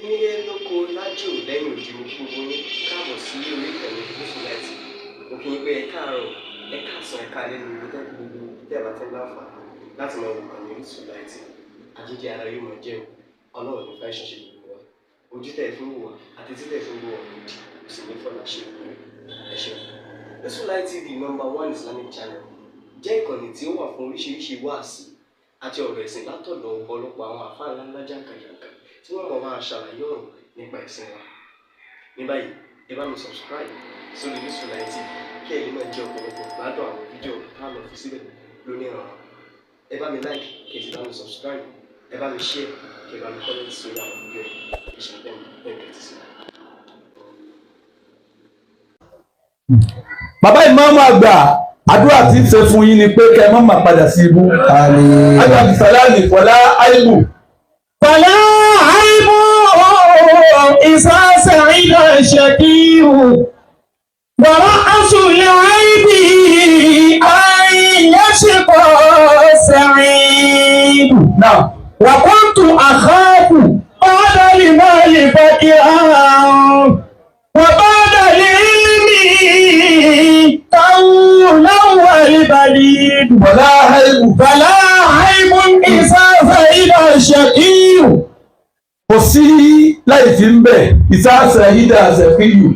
Nílé lóko lájò lẹ́yìn òdì, mo kí gbogbo yín káàbọ̀ sí orí ìkànnì Gúúsù Láìtì. Mo kí yín pé ẹ káàárọ̀, ẹ káàsán, ẹ káalẹ́ ní ibi tẹ́ gbogbo tẹ́ bá ti ń láǹfààní láti máa wò kànnì Orísun Láìtì. Àjíjẹ ara yóò máa jẹun, Ọlọ́run ní fẹ́ ṣiṣẹ́ gbogbo wa. Ojú tẹ́ ẹ fi ń wò wá àti tí tẹ́ ẹ fi ń wò wá òdì kò sì ní fọlá ṣe ìpínlẹ̀. Ẹ ṣeun. Gúúsù Láìtì TV, number one Islamic channel, jẹ́ ìkànnì tí ó wà fún oríṣiríṣi wáàsí àti ọ̀rọ̀ ẹ̀sìn látọ̀dọ̀ ọ̀pọ̀lọpọ̀ àwọn àfáà ńláńlá jàǹkànjàǹkàn tí wọ́n mọ̀ máa ṣàlàyé ọ̀rọ̀ nípa ẹ̀sìn wa. Ní báyìí, ẹ bá mi subscribe sórí Gúúsù Láìtì kí ẹ lè máa jẹ ọ̀pọ̀lọpọ̀ gbádùn àwọn fídíò tá a lọ fi síbẹ̀ lónìí ọ̀rọ̀. Ẹ bá mi like, kí ẹ sì bá mi subscribe, ẹ bá mi share, kí ẹ bá mi comment sórí àwọn fídíò yìí. Ẹ ṣe bẹ́ẹ̀ bẹ́ẹ̀ kẹ́tì sí. Bàbá ìmáàmù àgbà, àdúrà tí ń ṣe fún yín ni pé kẹ́ ẹ má máa padà sí ibú. Àgbà sàlámì fọlá àìbù. فلا عيب إذا سعد الشقي ورأس العيب أن يشقى السعيد. Náà. وكنت أخاف بعد المال فقرا وبعد العلم قولا والبليد. Fọlá àìbù. فلا عيب إذا سعد الشقي. Kò sí láì fi ń bẹ̀ ìsáàsẹ̀ ìdá àṣẹ̀fíyù.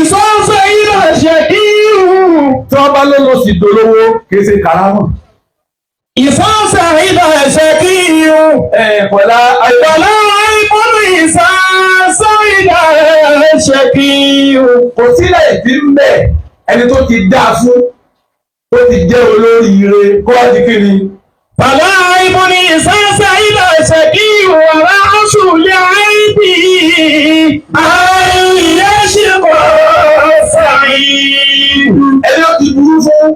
Ìsọ́sẹ̀ ìlà ṣẹ̀kíhù. Tí wọ́n bá lọ́lọ́ sí dolówó, kìí ṣe kàrámọ̀. Ìsọ́sẹ̀ ìlà ṣẹ̀kíhù. Ẹ fọlá àìbù. Pẹ̀lú ìbúrú ìsọ́sẹ̀ ìlà ṣẹ̀kíhù. Kò sí láì fi ń bẹ̀ ẹni tó ti dáa fún tó ti jẹ́ olóríire kó wá di kíni. Pẹ̀lú ìbúrú ìsọ́sẹ̀ ìlà ṣẹ̀kíhù wàrà oṣù lè àìbí. Àìyé ṣìkọ̀ sàìd. Ẹni ó ti burú fún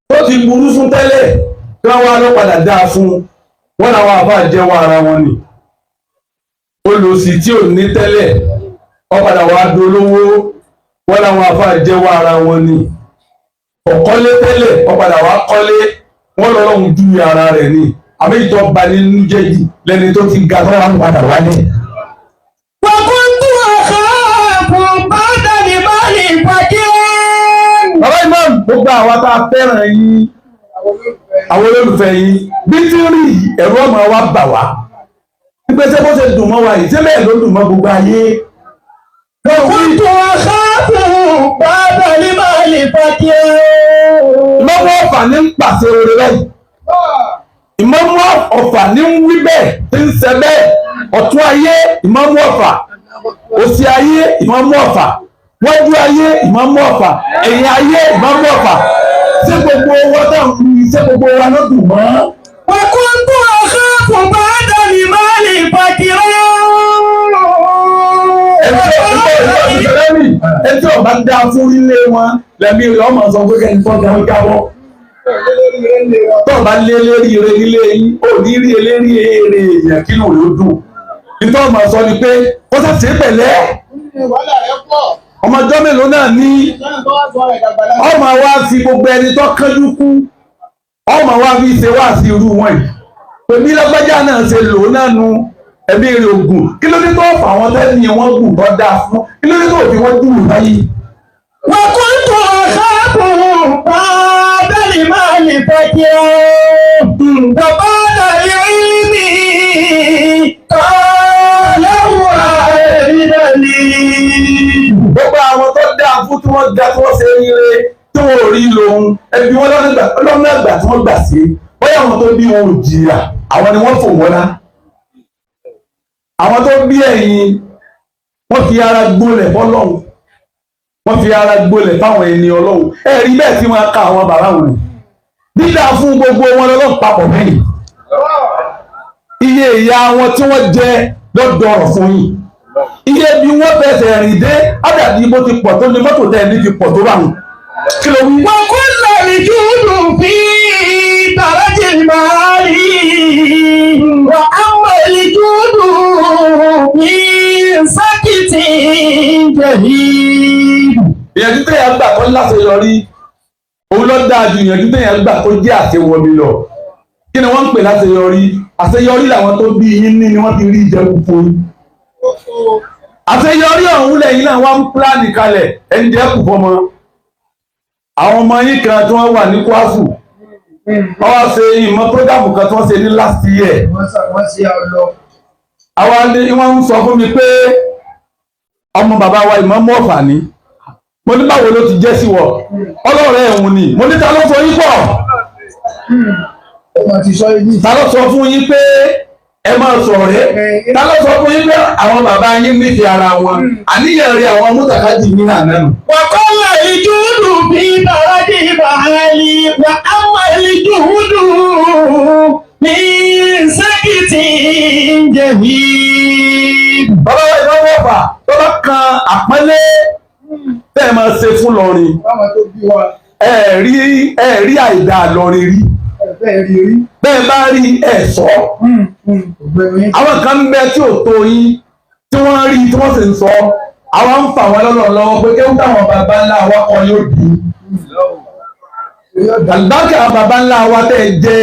tó ti burú fún tẹ́lẹ̀ tí wọ́n wá ló padà dáa fún wọn làwọn àbá jẹ́wọ́ ara wọn ni. Olòṣì tí ò ní tẹ́lẹ̀ ó padà wá dolówó, wọn làwọn àbá jẹ́wọ́ ara wọn ni. Ọ̀kọ́lé tẹ́lẹ̀ ó padà wá kọ́lé, wọn lọ́lọ́run ju ara rẹ̀ ni. Àmì ìtọ́ ba nínú jẹ́ jù lẹ́ni tó ti ga tó wà ń padà wálé. وكنت أخاف بعد المال فقيرا. Bàbá Imam, gbogbo àwa tá a fẹ́ràn yín, àwọn olólùfẹ́ yín, bí tí ń rí yìí, ẹ̀rọ ọmọ wa bà wá wípé ṣé bó ṣe dùn mọ́ wa yìí, ṣé bẹ́ẹ̀ ló dùn mọ́ gbogbo ayé? وكنت أخاف بعد المال فقيرا. Ìmọ̀mú Ọ̀fà ní ń pàṣẹ oore báyìí, Ìmọ̀mú Ọ̀fà ní ń wí bẹ́ẹ̀ tí ń ṣe bẹ́ẹ̀. Ọ̀tún ayé Ìmọ̀mú Ọ̀fà, òsì ayé Ìmọ̀mú Ọ̀fà, wájú ayé Ìmọ̀mú Ọ̀fà, ẹ̀yìn ayé Ìmọ̀mú Ọ̀fà. Ṣé gbogbo wa tá à ń wí, ṣé gbogbo wa ló dùn mọ́? وكنت أخاف بعد المال فقيرا. Ẹtí ọba dá fún ilé wọn lẹ́mí rẹ̀ ọmọ sọ pé kẹ́ni tó ga ń jáwọ́. Tó ọba lé lérí ire nílé yín, ò ní rí eléri èrè èèyàn kí ló ló dùn. Nítorí ọmọ sọ ni pé kó sàṣe pẹ̀lẹ́. Ọmọ ọjọ́ mélòó náà ní ọmọ wa fi gbogbo ẹni tó kánjú kú, ọmọ wa fi ṣe wá sí irú wọn yìí. Pèmí lágbájá náà ṣe lò ó náà nu ẹ̀mí rẹ̀ ògùn. Kí ló dé tó fà wọ́n tẹ́ni wọ́n gùn tó dáa fún? Kí ló dé tó fi wọ́n dùn báyìí? وكنت أخاف بعد المال فقيرا وبعد العلم قال هو الدليل. Gbogbo àwọn tó dáa fún tí wọ́n ga tí wọ́n ṣe ríire tí wọ́n ò rí lòun, ẹbí wọn lọ́nà àgbà tí wọ́n gbà sí bóyá àwọn tó bí wọn ò jìyà, àwọn ni wọ́n fò wọ́n lá. Àwọn tó bí ẹ̀yìn wọ́n fi ara gbolẹ̀ fọlọ́hun, wọ́n fi ara gbolẹ̀ fáwọn ẹni ọlọ́hun. Ẹ rí bẹ́ẹ̀ tí wọ́n ka àwọn bàbá wọn ni dídá fún gbogbo wọn lọ́lọ́run papọ̀ mẹ́yìn. Iye ìyá wọn tí wọ́n jẹ lọ́dọ̀ ọ̀rọ̀ fún yín, iye bí wọ́n fẹsẹ̀ rìn dé ádàbí bó ti pọ̀ tó ní mọ́tò tẹ́ ní ti pọ̀ tó bá wọn. Kí ló wí? وكل الجود في درج المال وأما الجود في سكت جهيد. Ìyànjú téèyàn gbà tó láṣeyọrí òun ló dáa ju ìyànjú téèyàn gbà tó jẹ́ àṣewọmi lọ. Kí ni wọ́n ń pè láṣeyọrí? Àṣeyọrí làwọn tó bí yín ní ni wọ́n ti rí ìjẹun fún yín. Àṣeyọrí ọ̀hún lẹ́yìn náà wọ́n ń pílánì kalẹ̀ ẹni jẹ́ kù fọmọ. Àwọn ọmọ yín kan tí wọ́n wà ní Kwasu. Wọ́n wá ṣe ìmọ̀ prógámù kan tí wọ́n ṣe ní last year. Wọ́n ṣe ọlọ. Àwa ni wọ́n ń sọ fún mi pé ọmọ bàbá wa ìmọ̀ọ́mù Ọ̀fà ni. Mo ní báwo ló ti jẹ́ sí wọ? Ọlọ́rẹ̀ ẹ̀hún ni. Mo ní ta ló sọ yín pọ̀? Ọmọ ti sọ yìí. Ta ló sọ fún yín pé ẹ máa sọ̀rọ̀ rẹ̀? Ta ló sọ fún yín pé àwọn bàbá yín nífẹ̀ẹ́ ara wọn? Àníyàn rẹ̀ àwọn mútàkájì ní àná nù. وقال الجود في درج بعلي وأما الجود من سكت جهيد. Bàbá wa ìmọ̀ọ́mù Ọ̀fà tó bá kan àpọ́nlé tẹ́ ẹ máa ṣe fún Ìlọrin. Báwọn tó bí wa Ẹ rí àìdá Ìlọrin rí. ẹ̀fẹ́ rí rí. Bẹ́ẹ̀ bá rí ẹ̀ sọ. Ògbẹ́rin. Àwọn kan ń bẹ tí ò tó yín tí wọ́n rí tí wọ́n sì ń sọ. Àwọn ń fà wọ́n lọ́nà lọ́wọ́ pé kéwú táwọn bàbá ńlá wa kọ yóò dùn. Àlùbáríkà àwọn bàbá ńlá wa tẹ́ ẹ jẹ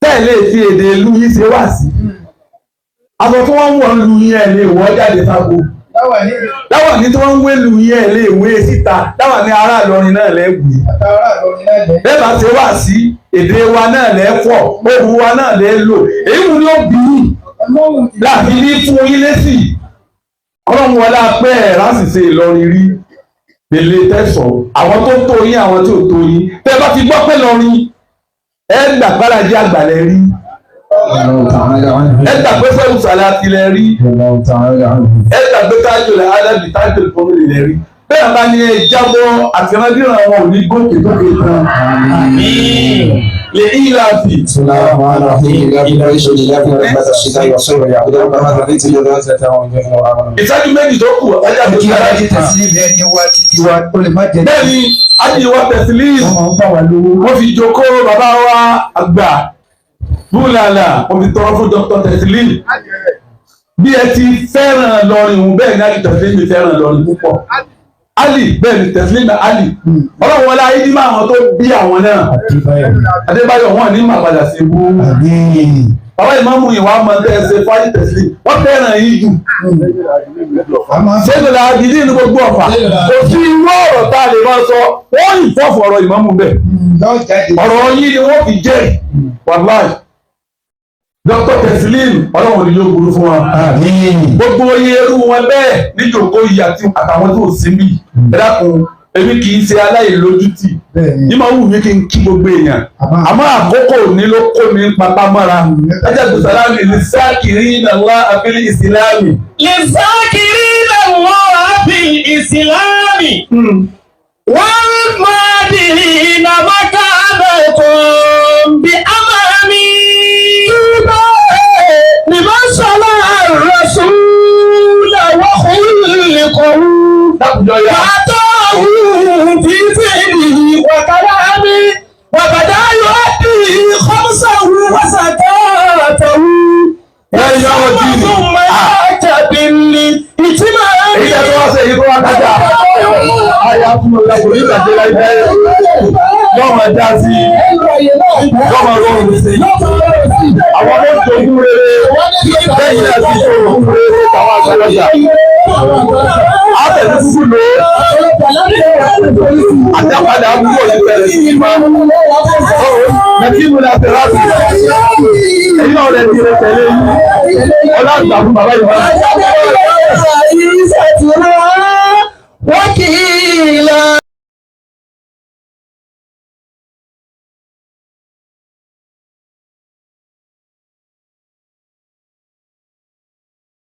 tẹ́ ẹ lè fi èdè ìlú yín ṣe wá sí. Aṣọ tí wọ́n ń wọ̀ lu yín ẹ̀ lè wọ́ jáde sáko. Láwà ní Láwà ní tí wọ́n ń wé lu yín ẹ̀ lè wé síta. Láwà ní ará Ìlọrin náà lẹ́wìí. àtàrà Ìlọrin náà lẹ́. Bẹ́ẹ̀ bá ṣe wá sí èdè wa náà lẹ́ fọ̀, ohùn wa náà lẹ́ lò. Èyí wù ní ó bí i Ọlọ́run ti láti ní fún yín lésì. Ọlọ́run wọlé apẹ́ ẹ̀ lásìsẹ́ Ìlọrin rí. Lèlè tẹ̀sọ̀ àwọn tó tó yín àwọn tí ò tó yín. Tẹ́ bá ti gbọ́ pé lọrin ẹ gbà gbáradì àgbàlẹ̀ rí. الله تعالى عنه. Ẹ gbà pé sẹ́wù sàlẹ̀ àtìlẹ̀ rí. الله تعالى عنه. Ẹ gbà pé tájò lẹ̀ ádàbí tájò fọ́mìlì lẹ̀ rí. Bẹ́ẹ̀ bá ní ẹ jábọ́ àtìrandíran wọn ò ní gòkè tókè tán. Lè ìlàfì. بسم الله الرحمن الرحيم. لا قريش لله رحمة الشتاء والصيف يعبدون رب هذا البيت الذي أنزل من جوع وآمنوا. Ìṣẹ́jú méjì tó kù ọjà tó Kí ṣe alájí tẹ̀sílẹ̀ ẹni wá títí wa ó lè má jẹ. Bẹ́ẹ̀ni, ájì wa tẹ̀sílíìsì. Wọ́n máa ń bá wa lówó. Wọ́n fi jókòó bàbá wa àgbà búlàlà, wọ́n fi tọrọ fún Dr. Tẹ̀sílíìsì. Bí ẹ ti fẹ́ràn lọrin òun bẹ́ẹ̀ ni ájì Tẹ̀sílíìsì fẹ́ràn lọrin púpọ̀. Ali bẹ́ẹ̀ ni Tẹ̀sílíìsì Ali. Ọlọ́run wọlé ayé ní máa wọn tó bí àwọn náà. Adébáyọ̀ wọn ní màá padà sí ibú. Àmín. Bàbá ìmáàmù ìwà ọmọ tẹ́ ẹ ṣe fáyì Tẹ̀sílíìsì. Wọ́n fẹ́ràn yín jù. Sẹ́dọ̀lá àbílí inú gbogbo Ọ̀fà. Kò sí irú ọ̀rọ̀ tá a lè máa sọ. Wọ́n yìí fọ́fọ̀ ọ̀rọ̀ ìmáàmù bẹ́ẹ̀. Yóò jáde. Ọ̀rọ̀ yín ni wọ́n fi jẹ́rìí. Wàláì. Dr. Teslim ọlọ́run ni yóò burú fún wa. Àmín. Gbogbo iye irú wọn bẹ́ẹ̀ níjòkó yìí àti àtàwọn tó sí mi. Ẹ dákun, èmi kì í ṣe aláìlójútì. Bẹ́ẹ̀ni. Ní máa wù mí kí n kí gbogbo èèyàn. Àmọ́ àkókò òní ló kó mi papá mọ́ra. Ẹjẹ́ Abdulsalami ní sákìrì nàlá abílí ìsìlámì. للذاكرين الله في الإسلام والمادحين مكانكم بأمامي لمن صلى الرسول وخلقه Dákùjọ ya. وأطاعه في فعله وكلامه وبدا يؤدي خمسه وزكاته Lẹ́yìn ọ̀rọ̀ jíìnì. ثم يأتى بالإتمام. Èyí tẹ́ tó wá ṣe èyí tó wá kájà. Àyà fún mi kò ní ìbàjẹ́ láìpẹ́. Yọ̀mọ̀ dá sí i. Yọ̀mọ̀ rọrùn sí i. Àwọn ọmọ jogún rere. Lẹ́yìn náà sì jogún rere tàwọn àgbàlagbà. Àtẹ̀lé kúkú lò ó. Àtẹ̀padà kúrò ní bẹ̀rẹ̀ sí í máa. Mẹ̀kí mi la fẹ̀rẹ̀ sí. Èyí náà rẹ̀ ti rẹ̀ tẹ̀lé yín. Ọlá àgbà fún bàbá yìí.